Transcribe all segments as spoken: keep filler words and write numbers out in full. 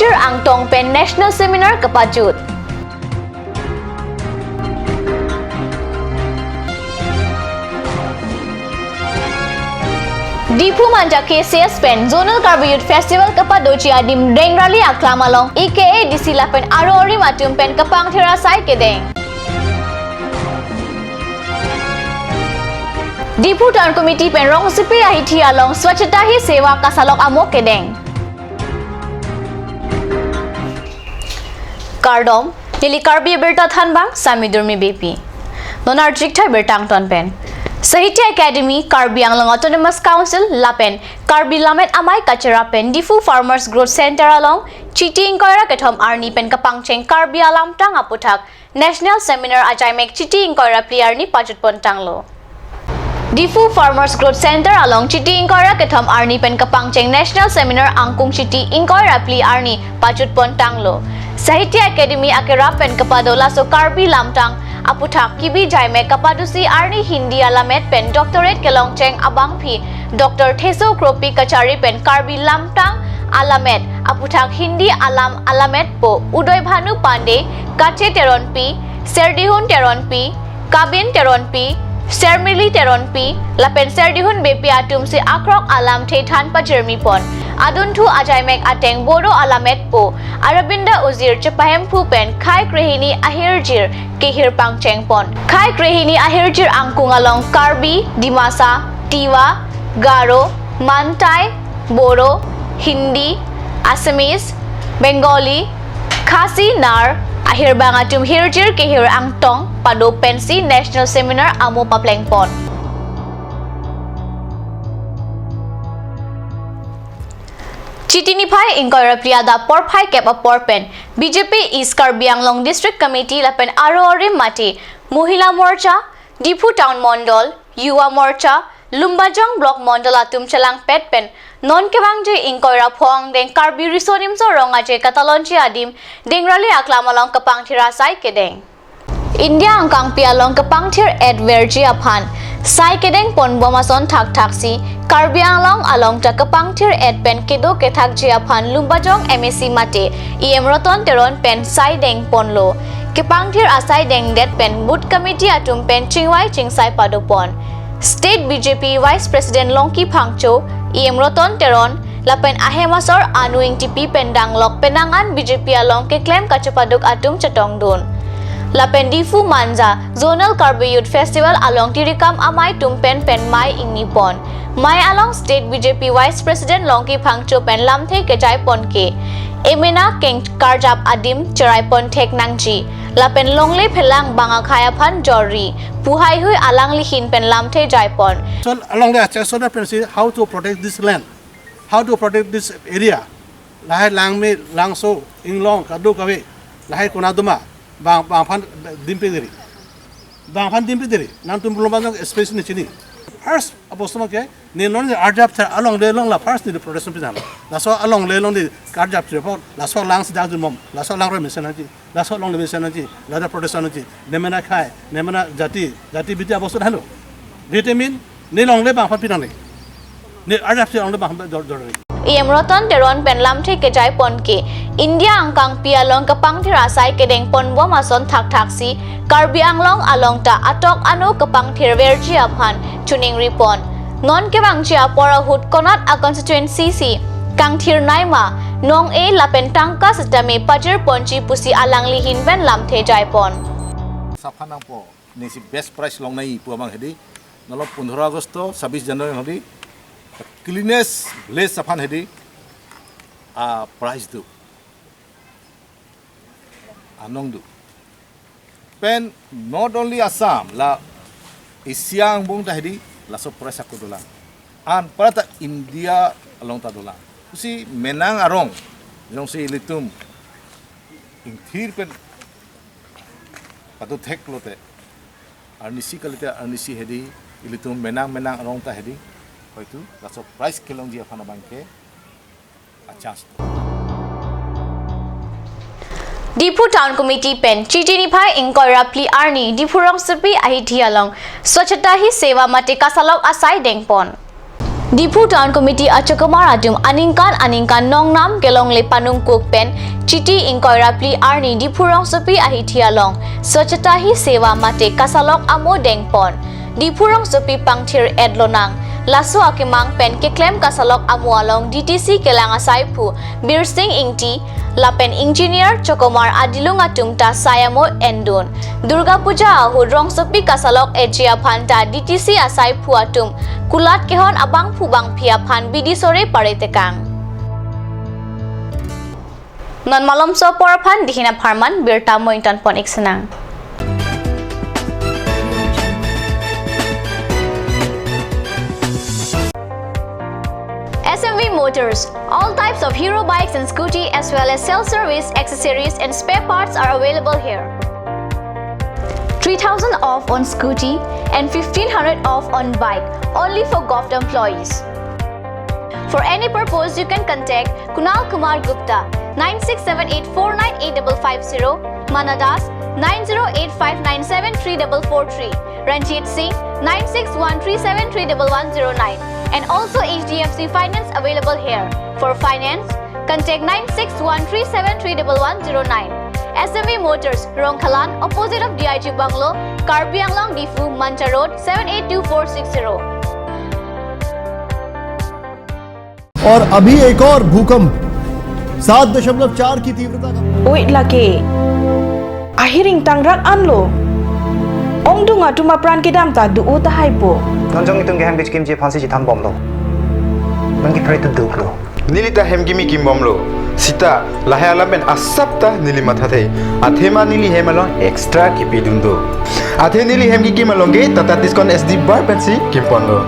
Tir angtong pen National Seminar kepajut. Diphu Manja K C S pen Zonal Karbi Youth Festival kepadoji adim Dengrali Aklam along E K A D C lapen aro arim atum pen kepangthir asai kedeng. Diphu Town Committee pen Rongsipi ahithi along Swachhata Hi Seva kasalok amo kedeng. Kardom, neli Karbi Abirta Thanbang, Sami Durmi Beypi. Non arjikthai birta angton pen. Sahitya Akademi, Karbi Anglong Autonomous Council, lapen Karbi Lammet Amei kacherap pen Diphu Farmers Growth Center along Chiti ingkoi ra kethom arni pen kepangcheng Karbi alamtang aputhak National Seminar ajaimek Chiti ingkoi ra phli arni pajutpon tanglo. Diphu Farmers Growth Center along Chiti ingkoi ra kethom arni pen kepangcheng National Seminar angkung Chiti ingkoi ra phli arni pajutpon tanglo. Sahitya Akademi akerap pen kepado laso Karbi lamtang aputhak kebi jaimek kepadosi arni Hindi alammet pen doctorate kelongcheng abangpi Doctor Theso Kropi kachari pen Karbi lamtang alammet aputhak Hindi alam alammetpo Udoy Bhanu Pandey, Kache Teronpi, Serdihun Teronpi, Kabin Teronpi, Sermili Teronpi, lapen Serdihun Beypi atumsi akrok alamthe than pajirmipon. Adunthu ajaimek ateng Bodo alammetpo Arabinda Ozir chepahemphu pen khei krehini ahirjir kehir pangchengpon. Khei krehini ahirjir angkung along Karbi, Dimasa, Tiwa, Garo, Mantai, Bodo, Hindi, Assamese, Bengali, Khasi, Nar, ahirbang atum hirjir kehir angtong pado pensi National Seminar amo paplengpon. Chiti niphai ingkoi ra phli adap porphai kep apor pen B J P East Karbi Anglong District Committee lapen aro arim mate Mohila Morcha, Diphu Town Mondol, Yuva Morcha, Lumbajong Block Mondol atum chelangpet pen non kevangji ingkoi ra pho angdeng Karbi Riso Nimso Rong Aje katalonji adim Dengrali Aklam along kepangthir asai kedeng. India angkangpi along kepangthir-et verji aphan sai kedengponbom ason thakthaksi Karbi Anglong along ta kepangthir-et pen kedo kethakji aphan Lumbajong M A C mate E M Ratan Teron pen sai dengponlo. Kepangthir asai dengdet pen Booth Committee atum pen chingvai chingsai padopon. State B J P Vice President Longki Phangcho, E M Ratan Teron, lapen ahem asor Anu Engtipi pen danglok penang an B J P along keklem kachepaduk atum chetongdun. Lapen Diphu Manja Zonal Karbi Youth Festival along tirikam amei atum pen pen mei ingnipon. Mei along State B J P Vice President Longki Phangcho pen lamthe kejaipon ke emena kengkarjap adim cheraipon thek nangji. Lapen longle phelang bang akhei aphan jorri pu heihui alangli ahin pen lamthe jaipon. So along the Chesona Prince, how to protect this land, how to protect this area. Lahai langme, langso, inglong, kado kave, lahai konat doma, bang, bang aphan dimpik diri. Bang aphan dimpik diri. Nangtum belum banyak expression ni chini. First, apa semua ke, ni non ni arjap ther along le long la first ni protection pinang. Laso along le long ni arjap ther po, laso lang si dak jumom, laso lang re mesen aji. Laso along le mesen aji, lada protection aji, nemena khei, nemena jati, jati biti abosor halo. Vitamin, ne longle bang aphan pinang ne. Ne arjap si longle bang aphan dor dor ne. E M Ratan Teron pen lamthe kejaipon ke, India angkangpi along kepangthir asai kedengponbom ason thakthaksi, Karbi Anglong along ta atok ano kepangthir verji aphan chuning ripon. Non kevangji apor ahut konat a constituency si kangthir naima, nong-e lapen tangka sitame pajirponji pusi alangli ahin pen lamthe jaipon. Saphan nangpo, nesi best prize longnei pu abang hedi, nalo pondro August to sabis January hedi, cleanest village saphan hedi, a prize do. Anong do. Pen not only Assam, la Asia angbong ta hedi, laso prize ako dolang. Anparta India along ta dolang. Pusi menang arong, jongsi ilitum ingthir pen patu thek lote. Arnisi kalite arnisi hedi, ilitum menang menang arong ta hedi. Hoitu, laso prize kelongji aphan abang ke. Achas. Diphu Town Committee pen Chiti niphai ingkoi ra phli arni Diphu Rongsipi ahithi along Swachhata Hi Seva mate kasalok asai dengpon. Diphu Town Committee achokomar atum aningkan aningkan nongnam kelongle panungkuk pen Chiti ingkoi ra phli arni Diphu rongsopi ahithi along Swachhata Hi Seva mate kasalok amo dengpon. Diphu rongsopi pangthir-et lonang. Laso akemang pen keklem kasalok amo along D T C kelang asaiphu Birsing Ingti lapen engineer chokomar adilung atum ta sai amo endun. Durga Puja ahut rongsopi kasalok eji aphan ta D T C asaiphu atum kulat kehon abangphu bangphi aphan bidi sore pare tekang. Non malomso apor aphan dihin apharman birta mointon pon-ik sinang. S M V Motors, all types of Hero bikes and scooty as well as self-service accessories and spare parts are available here. Three thousand off on scooty and fifteen hundred off on bike, only for govt employees. For any purpose, you can contact Kunal Kumar Gupta, nine six seven eight four nine eight double five zero, Mana Das, nine zero eight five nine seven three double four three, Ranjit Singh, nine six one three seven three double one zero nine, and also H D F C Finance available here. For finance, contact nine six one three seven three double one zero nine. S M V Motors, Rongkhalan, opposite of D I G Bungalow, Karbi Anglong, Diphu, Manja Road, seven eight two four six zero. और अभी एक और भूकंप सात दशमलव चार की तीव्रता का Wait lake. Ahiring tangrak anlo. Ongdung atum apran kedam ta do-o tahai po. Non jong itum ke hem kechikimji aphansi chethan bomlo. Non ke pray to do lo. Neli ta hem kimi kim bomlo. Sita lahai alam pen asap ta neli mathathe. Athema neli hem along extra kipidun do. Athe neli hem kikim along ke Tata Tiscon S D bar pensi kimponlo.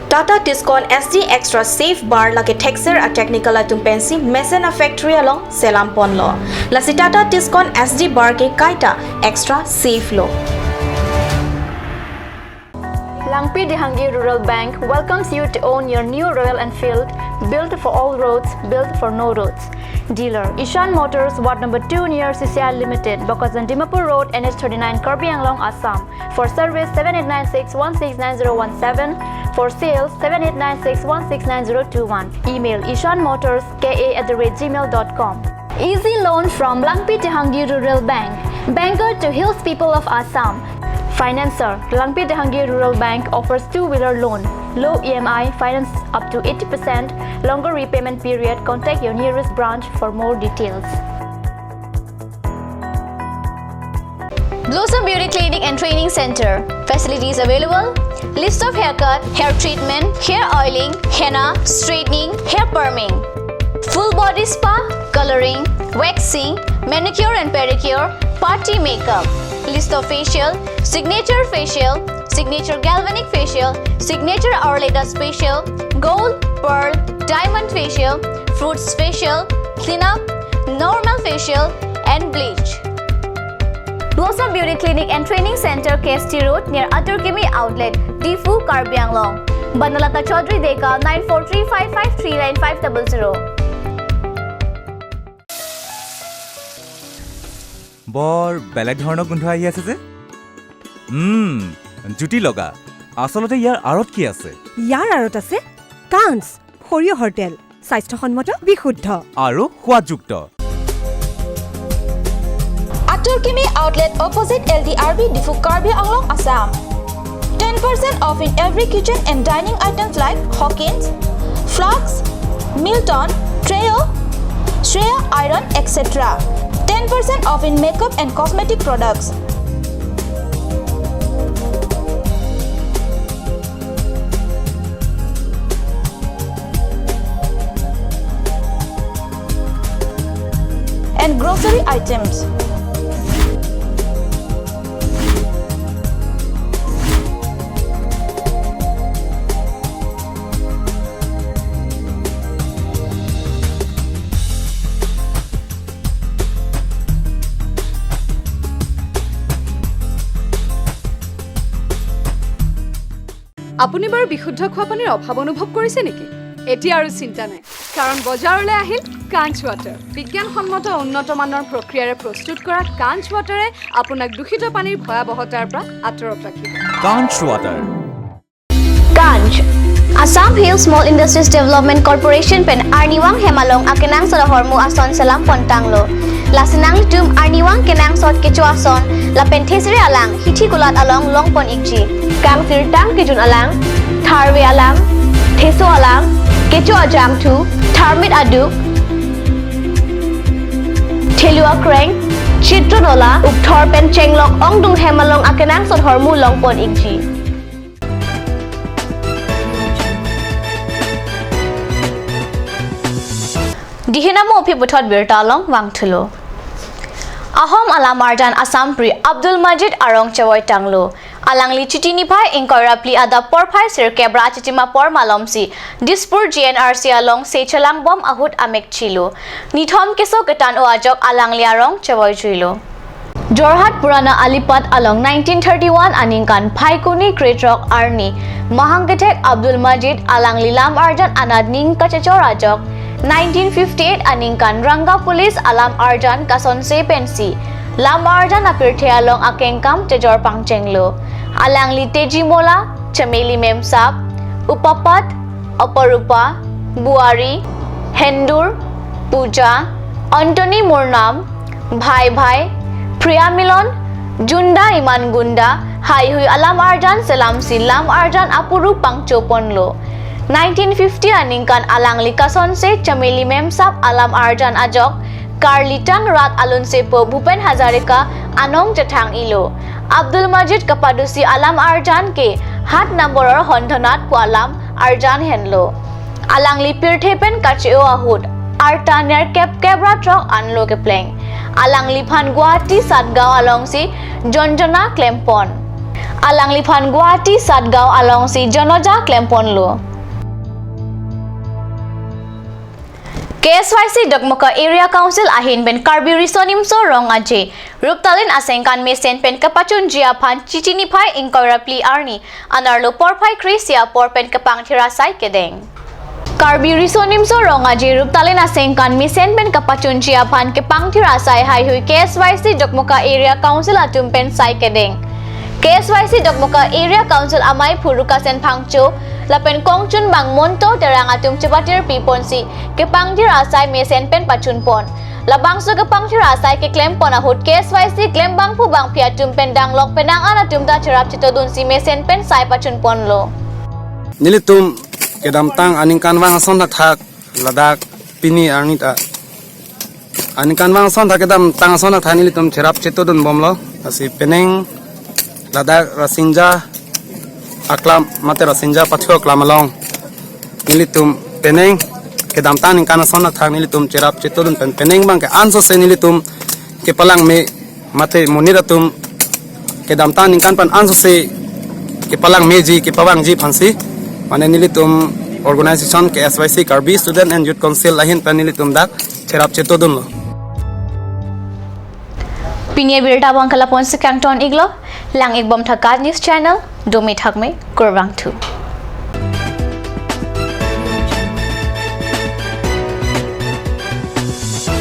Tata Tiscon S D Extra Safe Bar lake thekser a-technical atum pensi mesen a-factory along selam ponlo. Lasi Tata Tiscon S D Bar ke kaita extra safe lo. Langpi Dehangi Rural Bank welcomes you to own your new Royal Enfield, built for all roads, built for no roads. Dealer, Ishan Motors, Ward number two near C C I Limited, Bokajan Dimapur Road, N H thirty-nine, Karbi Anglong, Assam. For service, seven eight nine six one six nine zero one seven. For sales, seven eight nine six one six nine zero two one. Email ishanmotorska at the rate gmail dot com. Easy loan from Langpi Dehangi Rural Bank. Banker to hills people of Assam. Financer, Langpi Dehangi Rural Bank offers two-wheeler loan. Low E M I, finance up to eighty percent, longer repayment period. Contact your nearest branch for more details. Blossom Beauty Clinic and Training Center. Facilities available: list of haircut, hair treatment, hair oiling, henna, straightening, hair perming, full body spa, coloring, waxing, manicure and pedicure, party makeup, list of facial, signature facial, signature galvanic facial, signature Arleda facial, gold, pearl, diamond facial, fruits facial, cleanup, normal facial, and bleach. Blossom Beauty Clinic and Training Center, K S T Road, near Atur Kimi Outlet, Diphu, Karbi Anglong. Banalata Chaudhary Deka, nine four three five five three nine five double zero. বৰ বেলেগ ধৰণৰ গোন্ধ আহি আছে যে। উম, জুতি লগা। আচলতে ইয়াৰ আঁৰত কি আছে? ইয়াৰ আঁৰত আছে কাঞ্চ সৰিয়হৰ তেল, স্বাস্থ্যসন্মত, বিশুদ্ধ। আৰু সোৱাদযুক্ত। Atur Kimi Outlet, opposite L D R B, Diphu, Karbi Anglong, Assam. Ten percent off in every kitchen and dining items like Hawkins, Flux, Milton, Trio, Shreya Iron, et cetera. Ten percent off in makeup and cosmetic products. And grocery items. আপুনি বাৰু বিশুদ্ধ খোৱা পানীৰ অভাৱ অনুভৱ কৰিছে নেকি? এতিয়া আৰু চিন্তা নাই, কাৰণ বজাৰলৈ আহিল কাঞ্চ ৱাটাৰ। বিজ্ঞানসন্মত উন্নত মানৰ প্ৰক্ৰিয়াৰে প্ৰস্তুত কৰা কাঞ্চ ৱাটাৰে আপোনাক দূষিত পানীৰ ভয়াৱহতাৰ পৰা আঁতৰত ৰাখিব। কাঞ্চ water. Ganj. Assam Hill Small Industries Development Corporation pen arnivang hem along akenangsot ahormu ason selam pon tanglo. Lasi nanglitum arnivang kenangsot kecho ason lapen thesere alang hithi kulat along long pon ikji. Kangsirtang kejun alang, tharve alang, theso alang, kecho ajangthu, tharmit aduk, thelu akreng, chitro nola, ukthor pen chenglok ongdung hem along akenangsot ahormu long pon ikji. Dihin amo aphi puthot birta along vangthulo. Ahom alam arjan Assampri Abdul Majid arong chevoi tanglo. Alangli Chiti niphai ingkoi ra phli adap porphai sirkep ra achitim apor malomsi Dispur G N R C alongsi chelangbom ahut amek chilo. Nithom keso ketan-o ajok alangli arong chevoi juilo. Jorhat Purana Alipat along nineteen thirty-one aningkan Phaikuni krethrok arni mahang kethek Abdul Majid alangli lam arjan anat ning kachechor ajok nineteen fifty-eight aningkan Ranga Police alam arjan kasonse pensi lam arjan apirthe along akengkam chejor pangchenglo. Alangli Teji Mola, Chameli Memsap, Upapat, Aparupa, Buari, Hendur, Puja, Anthony Murnam, Bhai Bhai, Priya Milon, Junda Iman Gunda, haihui alam arjan selamsi lam arjan apuru pangcho ponlo. Nineteen fifty aningkan alangli kasonse Chameli Memsap alam arjan ajok karlitang rat alunsepo Bhupen Hazarika anong chethang ilo. Abdul Majid kapadusi alam arjan ke hat number or honthonat pu alam arjan henlo. Alangli pirthe pen kache-o ahut arta nerkep kep ra throk anlo kepleng. Alangliphan Guwahati Satgaon alongsi jonjona klempon. Alangliphan Guwahati Satgaon alongsi jonoja klemponlo. K S Y C Dokmoka Area Council ahin pen Karbi Riso Nimso Rong Aje Ruktalin asengkan mesen pen kepachunji aphan Chiti niphai ingkoi ra phli arni anerlo porphai kre-isi apor pen kepangthir asai kedeng. Karbi Riso Nimso Rong Aje Ruktalin asengkan mesen pen kepachunji aphan kepangthir asai haihui K S Y C Dokmoka Area Council atum pen sai kedeng. K S Y C Dokmoka Area Council amei phu Rukasen Phangcho lapen kongchunbang Monto Terang atum chepatirpi ponsi kepangthir asai mesen pen pachun pon. Labangso kepangthir asai keklem pon ahut K S Y C klembangphu bangphi atum pen danglok penang an atum ta cherap chetodunsi mesen pen sai pachun ponlo. Nelitum kedamtang aningkanvang ason thakthak ladak pini arni ta aningkanvang ason thak kedamtang ason thakthak nelitum cherap chetodun bomlo. Lasi penang ladak Rasinja aklam mate Rasinja Pathu aklam along nelitum penang kedamtang aningkan ason thakthak nelitum cherap chetodun pen penang abangke ansose nelitum kepalangme mate monit atum kedamtang aningkan pen ansose kepalangmeji kepavangji aphansi mane nelitum organization K S Y C Karbi Student and Youth Council ahin pen nelitum dak cherap chetodunlo. Pini abirta abangke lapu-ansi kangton iklo, lang-ik bom tha KAT News Channel, dome thakme, kurvangthu.